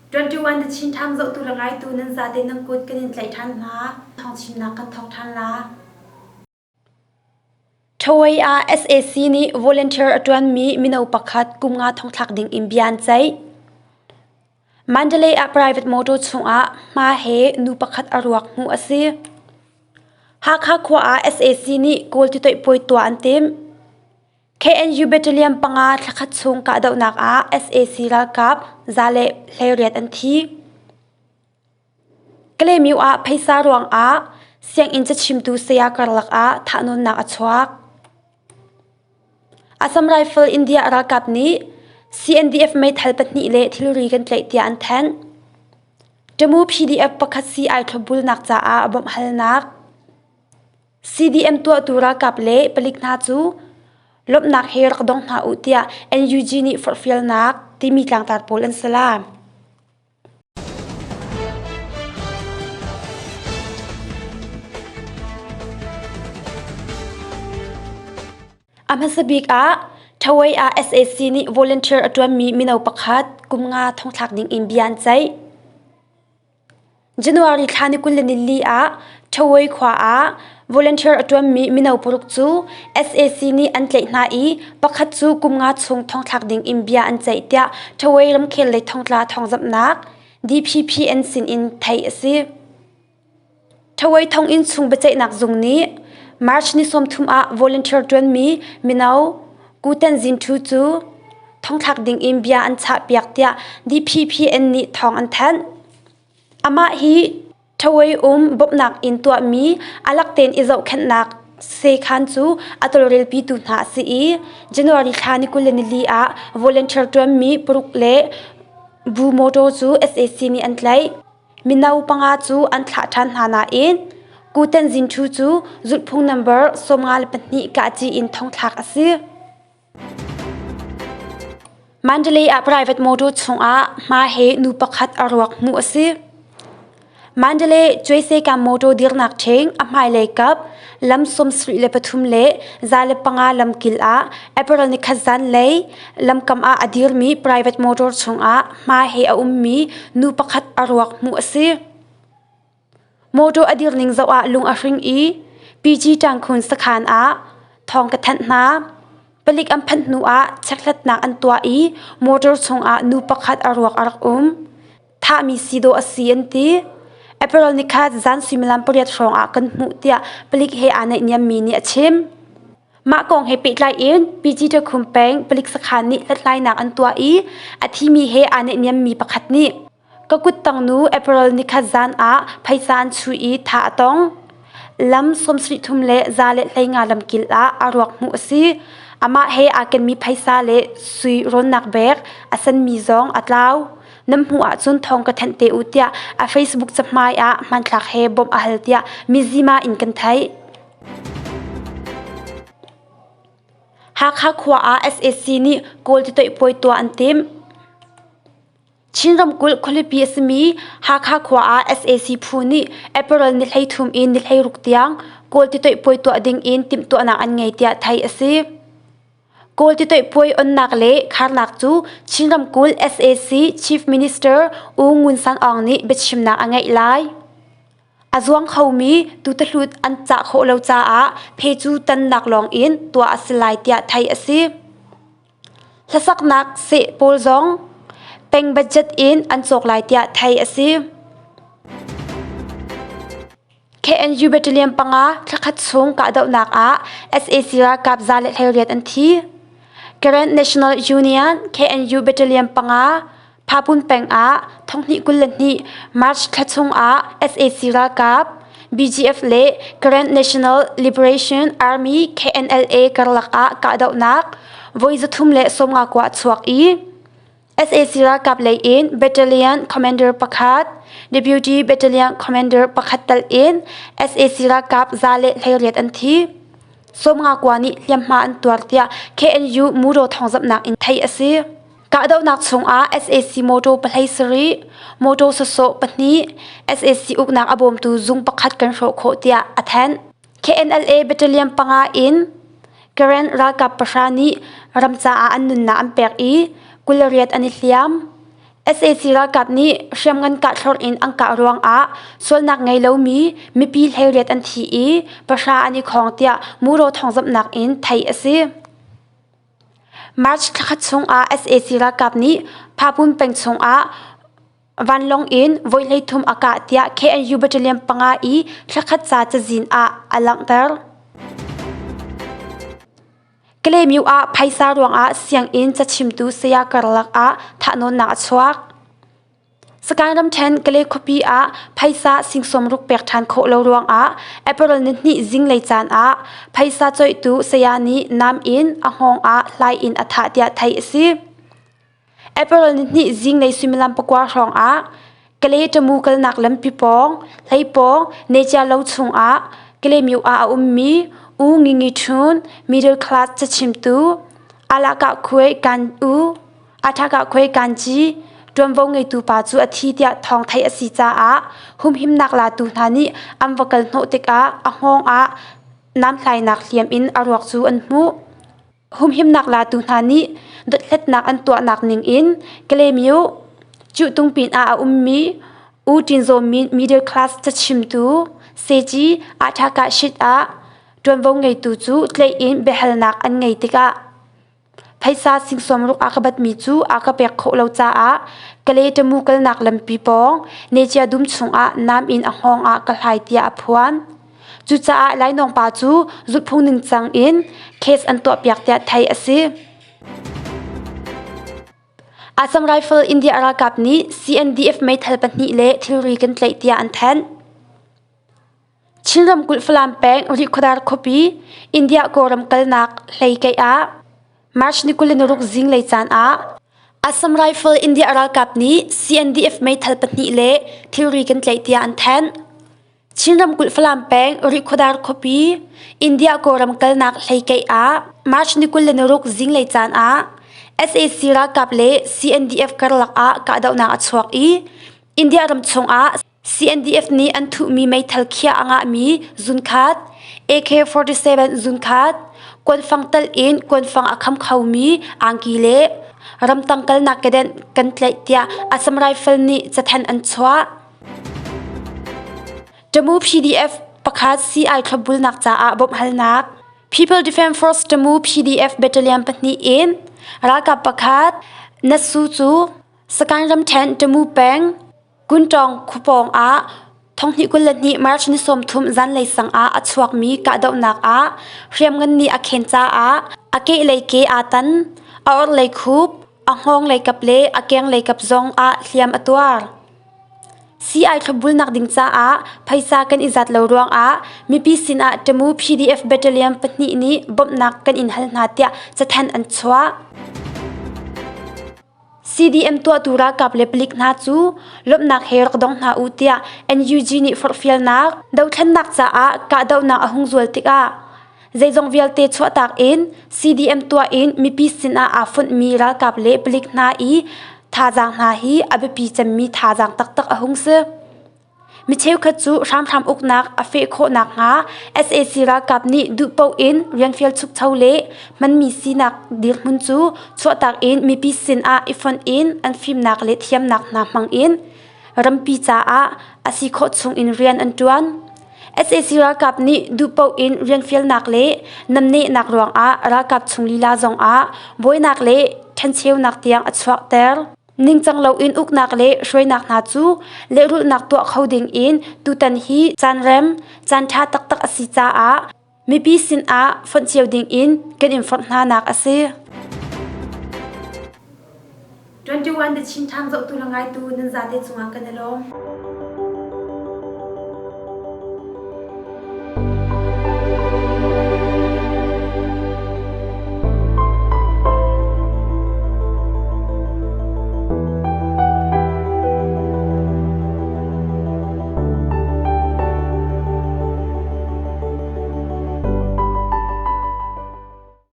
21 The Chin Times zohtu le ngaitu nan zate nan kut kan in tlaih ṭhan hna. Thawngchimnak kan thawk ṭhan la. Thawei ah sac nih volunteer a ṭuanmi mino pakhat kum nga thongthlak ding in bia an ceih. Mandalay ah private motor chungah hma he nu pakhat a ruak hmuh a si. Hakha khua ah sac nih Kawl titoih puai tuah an timh. KNU Battalion panga thlakhat chung kahdohnak ah sac ralkap 118 an thi. Kalaymyo ah phaisa ruangah sianginn cachimtu saya karlak ah thahnawnnak a chuak. Assam Rifle India ralkap nih CNDF meithal pahnih le thilri kan tlaih tiah an thanh. Tamu PDF pakhat si ai thlopbulnak caah bawmhhalnak. CDM tuahtu ralkap le palik hna cu lawmhnak he rak dong hna u tiah NUG nih forhfialnak timi tlangtar pawl an si la. A hmasa bik ah Thawei ah sac nih volunteer a ṭuanmi mino pakhat kum nga thongthlak ding in bia an ceih. January thla ni 24 ah Thawei khua ah volunteer a ṭuanmi mino paruk cu sac nih an tlaih hna i pakhat cu kum nga chung thongthlak ding in bia an ceih tiah Thawei ramkhel lei thongtla thawngzamhnak DPPN sin in theih a si. Thawei thonginn chung biaceihnak zung nih March ni 30 ah volunteer ṭuanmi mino Kuten Zin Thu cu thongthlak ding in bia an chahpiak tiah DPPN nih thawng an thanh. Amah hi Thawei um bawmhnak in tuahmi a lak tein i zohkhenhnak sekhan cu a tawlrelpitu hna a si i January thla ni 24 ah volunteer ṭuanmi paruk le bu motor cu sac nih an tlaih. Mino panga cu an thlah ṭhan hna nain Kuten Zin Ṭhu cu zulhphung number 52 kahci in thongthlak a si. Mandalay ah private motor chungah hma he nu pakhat a ruak hmuh a si. Mandalay Cuaisekam motor dirnak ṭhing a hmailei kap lam 73 le 105 lamkil ah April nikhat zanlei lamkam ah a dirmi private motor chungah hma he a ummi nu pakhat a ruak hmuh a si. Mawṭaw a dir ning zoh ah lung a hring i PG Ṭangkhun sakhan ah thawng ka thanh hna. Palik an phanh hnu ah chekhlatnak an tuah i motor chungah nu pakhat a ruak a rak um. Thahmi si dawh a si an ti. April nikhat zan suimilam pariat hrawng ah kan hmuh tiah palik he aa naihniammi nih a chim. Mah kong he pehtlai in PG Takhum peng palik sakhan nih hlathlainak an tuah i a thimi he aa naihniammi pakhat nih Ka kuttang nu April nikhat zan ah phaisa an chuh i thah a tong. Lam 73 le 115 lamkil ah a ruak hmuh a si. Amah he aa kenmi phaisa le sui rawnnak bag a senmi zong a tlau. Nan hmuh ahcun thawng ka thanh te u tiah a Facebook cahmai ah hmanthlak he bawmh a hal tiah Mizima in kan theih. Hakha khua ah sac nih Kawl titoih puai tuah an timh. Chin ramkulh khualipi a simi Hakha khua ah sac phu nih April ni 13 in ni 16 tiang Kawl titoih puai tuah ding in timhtuahnak an ngei tiah theih a si. Kawl titoih puai onnak le kharnak cu Chin ramkulh sac Chief Minister U Ngun San Aung nih biachimnak a ngeih lai. A zuang khomi tutahlut an cah khawh lo caah phe cu tannak lawng in tuah a si lai tiah theih a si. Hlasaknak seh pawl zong peng budget in an cawk lai tiah theih a si. KNU Battalion panga thlakhat chung kahdohnak ah sac ralkap 118 an thi. Karen National Union KNU Battalion panga Phapun peng ah 2022 March thla chung ah sac ralkap BGF le Karen National Liberation Army KNLA karlak ah kahdohnak voi 350 a chuak i sac ralkap lei in Battalion Commander pakhat, Deputy Battalion Commander pakhat tal in sac ralkap 118 an thi. 51 nih hliamhma an tuar tiah KNU Muro thawngzamhnak in theih a si. Kahdohnak chungah sac motor pahlei sarih, motor sawsawh pahnih, sac uknak a bawmtu zung pakhat kan hrawh khawh tiah a thanh. KNLA Battalion panga in Karen ralkap pahra nih ram caah an nunnak an pek i 28 an i hliam. Sac ralkap nih hriamngan kahthlorh in an kah ruangah sualnak ngei lomi mipi 18 an thi i pahra an i khawng tiah Muro thawngzamhnak in theih a si. March thlakhat chungah sac ralkap nih Phapun peng chungah vanlawng in voi 13 a kah tiah KNU Battalion panga i thlakhat ca cazin ah a langhter. Kalaymyo ah phaisa ruangah sianginn cachimtu saya karlak ah thahnawnnak a chuak. Sagaing ramṭhen Kalay khuapi ah phaisa sing sawmruk pek ṭhan khawh lo ruangah April nihnih zinglei caan ah phaisa coihtu saya nih nam in a hngawng ah hlai in a thah tiah theih a si. April nihnih zinglei suimilam pakua hrawng ah Kalay Tamu kalnak lampi pawng, hlei pawng, Necia lo chungah Kalaymyo ah a ummi U Ngingi Htun, middle class cachimtu, Alakah Khuai Kan U, Athakah Khuai Kan Ci, ṭuanvo ngeitu pa cu a thi tiah thawng theih a si caah humhimnak latu hna nih an va kal hnawh tikah a hngawng ah namhlainak hliam in a ruak cu an hmuh. Humhimnak latu hna nih dothlatnak an tuahnak ningin Kalaymyo Cuhtung pinah a ummi U Tin Zaw Min middle class cachimtu Seji Ahthakah Shit ah ṭuanvo ngeitu cu tlaih in biahalnak an ngei tikah phaisa sing sawmruk a ka batmi cu a ka pek khawh lo caah Kalay Tamu kalnak lampi pawng Necia dum chungah nam in a hngawng ah ka hlai tiah a phuan. Cucaah lainawng pa cu zulhphung ningcang in case an tuahpiak tiah theih a si. Assam Rifle India ralkap nih CNDF meithal pahnih le thilri kan tlaih tiah an thanh. Chin ramkulh Falam peng Rihkhawdar khuapi India Kawlram kalnak hlei keih ah March ni 26 zinglei caan ah Assam Rifle India ralkap nih CNDF meithal pahnih le thilri kan tlaih tiah an thanh. Chin ramkulh Falam peng Rihkhawdar khuapi India Kawlram kalnak hleikeih ah March ni 26 zinglei caan ah sac ralkap le CNDF karlak ah kahdohnak a chuak i India ram chungah CNDF nih an thuhmi meithal khiah a ngahmi zunkhat AK-47 zunkhat kuanfang tal in kuanfang a kham khomi angki le ramtang kalnak kedenh kan tlaih tiah Assam Rifle nih cathanh an chuah. Tamu PDF pakhat CI thlopbulnak caah bawmhhalnak People Defence Force Tamu PDF Battalion pahnih in ralkap pakhat Natsu cu Sagaing ramṭhen Tamu peng Kuntawng khuapawng ah thonghnih 22 March ni 30 zanlei sang ah a chuakmi kahdohnak ah hriamngan nih a khen caah a kehlei ke aa tan, a orhlei khup, a hngawnglei kap le a kenglei kap zong ah hliam a tuar. Sii-ai thlopbulnak ding caah phaisa kan i zat lo ruangah mipi sinah Tamu PDF Battalion pahnih nih bawmhnak kan in hal hna tiah cathanh an chuah. CDM tuahtu ralkap le palik hna cu lawmhnak he rak dong hna u tiah NUG nih forhfialnak dothlennak caah kahdohnak a hung zual tikah Zeizong vialte chuahtak in CDM tuah in mipi sinah aa fonhmi ralkap le palik hna i thazaang hna hi a biapi cemmi thazaang taktak a hung si. Mi cheukhat cu hramhram uknak a feh khawh nakhnga sac ralkap nih duhpaoh in rianfial chukcho le hmanmi sinak dirhmun cu chuahtak in mipi sinah i fonh in an fimnak le thiamnak hna hmang in rampi caah a si khawh chung in rian an ṭuan. Sac ralkap nih duhpaoh in rianfialnak le namnehnak ruangah ralkap chung lila zongah buainak le ṭhencheunak tiang a chuahter. Ningcang loin uknak le hruainak hna cu lehrulhnak tuah kho dingin tutan hi caanrem, caanṭha taktak a si caah mipi sinah fonh cio dingin kan in forh hnanak a si. 21 The Chin Times zohtu le ngaitu nan zate cungah kan i lawm.